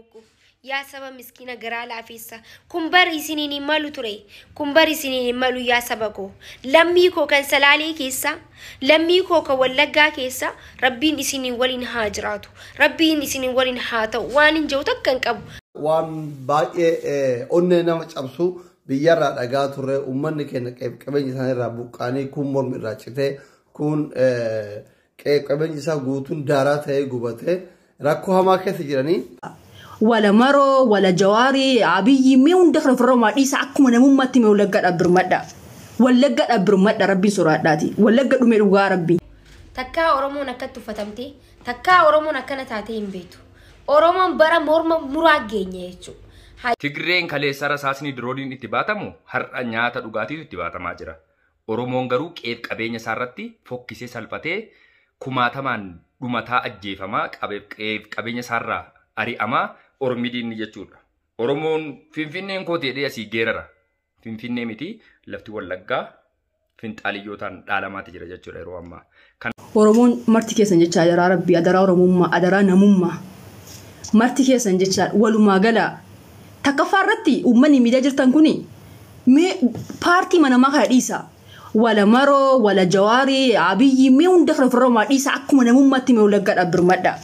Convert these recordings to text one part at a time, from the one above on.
Oromoo koo, yaa saba miskiina garaa laafessa, kun bari isiniin hin malu ture, kun bari isiniin hin malu. Yaa saba koo, lammii koo kan Salaalee keessa, lammii koo kan Wallaggaa keessa, Rabbiin isiniin waliin haa jiraatu, Rabbiin isiniin waliin haa ta'u. Waan hin jiru takka hin qabu. Waan baay'ee onnee nama cabsu biyyarraa dhagaa turre. Uummanni keenya qabeenya isaanii irraa buqqaanii, kun mormi irraa citee, kun qabeenyi isaa guutuun daaraa ta'ee gubatee rakkoo hamaa keessa jiranii. Wala Maroo, wala Jawaarii, Abiyyi, mee hunda kana ofirraa dhiisa, akkuma namummaatti mee Wallaggaadhaaf birmadha. Wallaggaadhaaf birmadha, Rabbiin soraadhaati. Wallagga dhume dhugaa Rabbi. Takkaa Oromoon akkatti uffatamte, takkaa Oromoon akkana taatee hin beektu. Oromoon bara morma muraa geenye jechuudha. Tigreen kaleessa rasaasni dirooniin itti baatamu har'a nyaata dhugaatiitu itti baatamaa jira. Oromoon garuu qeef qabeenya isaarratti fokkisee salphatee kumaatamaan dhumataa, ajjeefamaa, qeef qabeenya isaarraa ari'amaa Ormi diinni jechuudha. Oromoon Finfinneen kooti jedhee asii geerara. Finfinnee miti, lafti Wallaggaa finxaaliyyootaan dhaalamaati jira jechuudha yeroo ammaa. Oromoon marti keessan jechaa adaraa Rabbii, adaraa Oromummaa, adaraa namummaa. Marti keessan jechaa walumaa gala. Takkaffaa irratti uummanni miidiyaa jirtan kuni mee paartii manamaa kana dhiisa. Wala Maroo, wala Jawaarii, Abiyyi, mee hunda kana ofirraa dhiisa, akkuma namummaatti mee Wallaggaadhaaf birmadha.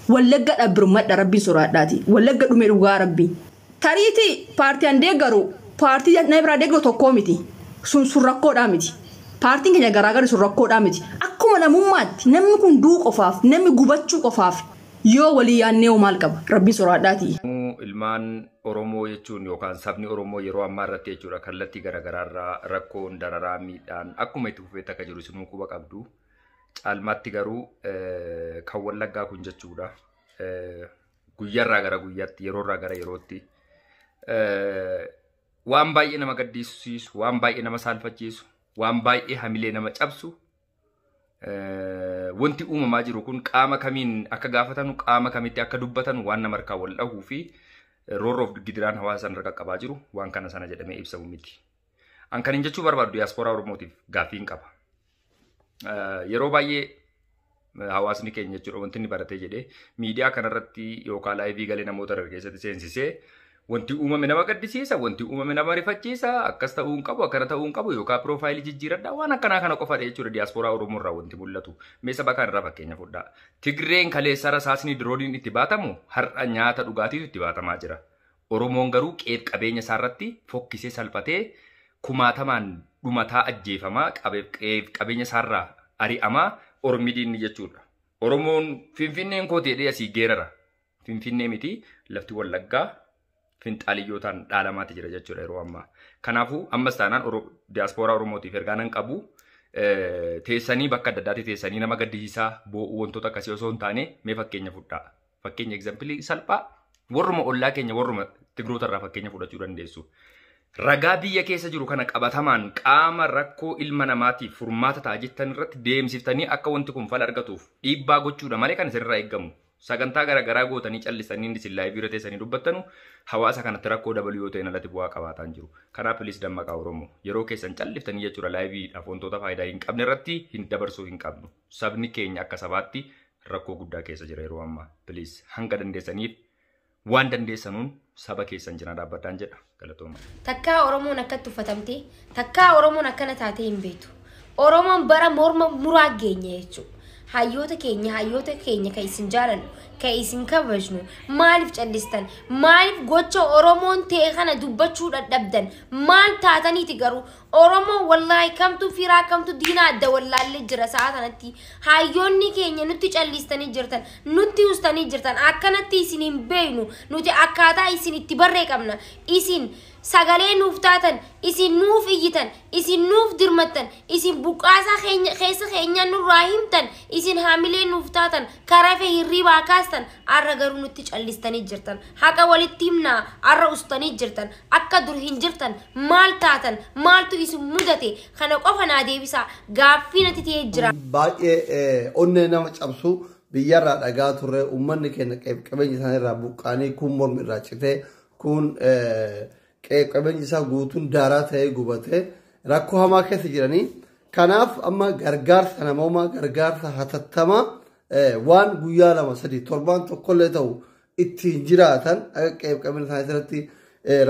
Wallaggaadhaaf birmadha, Rabbiin soraadhaati. Wallagga dhume dhugaa Rabbi. Tariitii paartii an deeggaru, paartii na biraa deeggaru tokkoo miti. Sun sun rakkoodhaa miti. Paartiin keenya garaagari, sun rakkoodhaa miti. Akkuma namummaatti namni kun du'uu qofaaf, namni gubachuu qofaaf yoo walii yaannee maal qaba? Rabbiin soraadhaati. Ilmaan Oromoo jechuun yookaan sabni Oromoo yeroo ammaa irratti jechuudha kallattii garaagaraarraa rakkoon, dararaa, miidhaan akkuma itti fufeetti akka jiru isinuu quba qabdu. Caalmaatti garuu kan Wallaggaa kun jechuudha. Guyyaarraa gara guyyaatti, yeroorraa gara yerootti waan baay'ee nama gaddisiisu, waan baay'ee nama saalfachiisu, waan baay'ee hamilee nama cabsu wanti uumamaa jiru kun qaama kamiin akka gaafatanu, qaama kamitti akka dubbatanu waan nama harkaa wal dhahuu fi roorroof gidiraan hawaasa sana qaqqabaa jiru waan kana sana jedhamee ibsamu miti. An kan hin jechuu barbaadu diyaaspooraa Oromootiif gaaffii qaba. Yeroo baay'ee hawaasni keenya jechuudha wanti inni baratee jedhee miidiyaa kanarratti yookaan live galee namoota irra keessatti seensisee wanti uumame nama gaddisiisa, wanti uumame nama rifachiisa, akkas ta'uu hin qabu, akkana ta'uu hin qabu, yookaan profile jijjiiradha, waan akkanaa kana qofaadha jechuudha diyaaspooraa Oromoo irraa wanti mul'atu. Mee saba kanarraa fakkeenya fudhaa. Tigreen kaleessa rasaasni dirooniin itti baatamu har'a nyaata dhugaatiitu itti baatamaa jira. Oromoon garuu qeef qabeenya isaarratti fokkisee salphatee kumaatamaan dhumataa, ajjeefamaa, qeef qabeenya isaarraa ari'amaa Ormi diinni jechuudha. Oromoon Finfinneen kooti jedhee asii geerara. Finfinnee miti, lafti Wallaggaa finxaaliyyootaan dhaalamaati jira jechuudha yeroo ammaa. Kanaafuu ammas taanaan diyaaspooraa Oromootiif ergaa nan qabu, teessanii bakka adda addaatti teessanii nama gaddisiisaa boo'uu, wantoota akkasii osoo hin taane, mee fakkeenya fudhaa. Fakkeenya, example salphaa, warruma ollaa keenya, warruma Tigroota irraa fakkeenya fudhachuu dandeessu. Ragaa biyya keessa jiru kana qabatamaan qaama rakkoo ilma namaatiif furmaata ta'a jettan irratti deemsiftanii akka wanti kun fala argatuuf dhiibbaa gochuudha malee kan isinirraa eeggamu. Sagantaa garaagaraa gootanii callisanii isin live irra teessanii dubbattanu hawaasa kanatti rakkoo dabaluu yoo ta'in alatti bu'aa qabaataan jiru. Kanaaf please dammaqaa Oromoo. Yeroo keessan calliftanii jechuudha liveiidhaaf wantoota faayidaa hin qabne irratti hin dabarsuu hin qabnu. Sabni keenya akka sabaatti rakkoo guddaa keessa jira yeroo ammaa. Please hanga dandeessaniif waan dandeessanuun saba keessan cinaa dhaabbadhaan jedha. Galatooma. Takkaa Oromoon akkatti uffatamte, takkaa Oromoon akkana taatee hin beektu. Oromoon bara morma muraa geenye jechuudha. Hayyoota keenya, hayyoota keenya kan isin jaalannu, kan isin kabajnu, maaliif callistan? Maaliif gocha Oromoon ta'e kana dubbachuu dadhabdan? Maal taataniiti garuu? Oromoon wallaahi kamtu firaa kamtu diinaa adda wallaallee jira sa'a kanatti. Hayyoonni keenya nutti callistanii jirtan, nutti ustanii jirtan, akkanatti isin hin beeknu. Nuti akkaataa isin itti barree qabna. Isin sagalee nuuf taatan, isin nuuf iyyitan, isin nuuf dirmattan, isin buqqaasaa keenya keessa keenya nurraa himtan, isin haamilee nuuf taatan, karaa fe hirribaa kaastan, arra garuu nutti callistanii jirtan. Haqa walitti himnaa arra ustanii jirtan, akka dur hin jirtan. Maal taatan? Maaltu isin mudate? Kana qofa naa deebisaa, gaaffii natti ta'ee jira. Baay'ee onnee nama cabsu biyyarraa dhagaa turre. Uummanni keenya qabeenya isaanii irraa buqqaanii, kun mormi irraa citee, kun qabeenyi isaa guutuun daaraa ta'ee gubatee rakkoo hamaa keessa jiranii. Kanaaf amma gargaarsa namoomaa, gargaarsa hatattamaa waan guyyaa 2, 3, torbaan tokkollee ta'u ittiin jiraatan akka qe'ee qabeenya isaanii irratti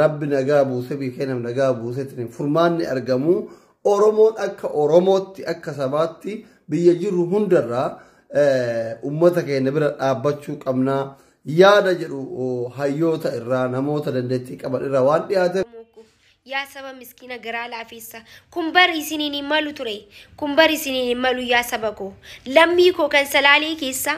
rabbi nagaa buusee biyya keenyaaf nagaa buusee ittiin furmaanni argamu Oromoon akka Oromootti akka sabaatti biyya jirru hundarraa uummata keenya bira dhaabbachuu qabnaa yaada jedhu hayyoota irraa namoota dandeettii qaban irraa waan dhiyaate. Yaa saba miskiina garaa laafeessa, kun bari isiniin hin malu ture, kun bari isiniin hin malu. Yaa saba koo, lammii koo kan Salaalee keessa,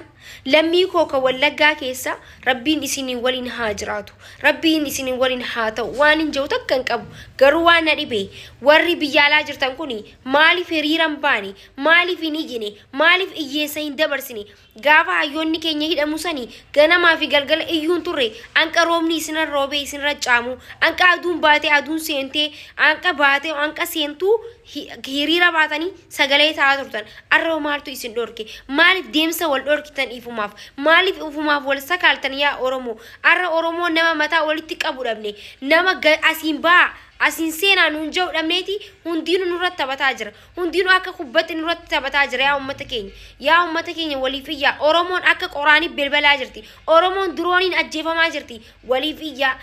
lammii koo kan Wallaggaa keessa, Rabbiin isiniin waliin haa jiraatu, Rabbiin isiniin waliin haa ta'u. Waan hin jiru takka hin qabu, garuu waan na dhibe, warri biyya alaa jirtan kun maaliif hiriira hin baane? Maaliif hin iyyine? Maaliif iyyeessa hin dabarsine? Gaafa hayyoonni keenya hidhamu sanii ganamaa fi galgala iyyuun turre. Anqa roobni isinirra roobee isinirra caamu, anqa aduun baatee aduun seentee, anqa baatee anqa seentuu hiriira baatanii sagalee ta'aa turtan. Arra maaltu isin dhorke? Maaliif deemsa wal dhorkitan? Ifumaaf maaliif ufumaaf wal sakaaltan? Yaa Oromoo, arra Oromoo nama mataa walitti qabu dhabne, nama asiin baa asiin seenaa nuun jiru dhabneeti. Hundinuu nurratti taphataa jira, hundinuu akka kubbatti nurratti taphataa jira. Yaa uummata keenya, yaa uummata keenya, waliif iyyaa. Oromoon akka qoraanii belbalaa jirti. Oromoon dirooniin ajjeefamaa jirti. Waliif iyyaa.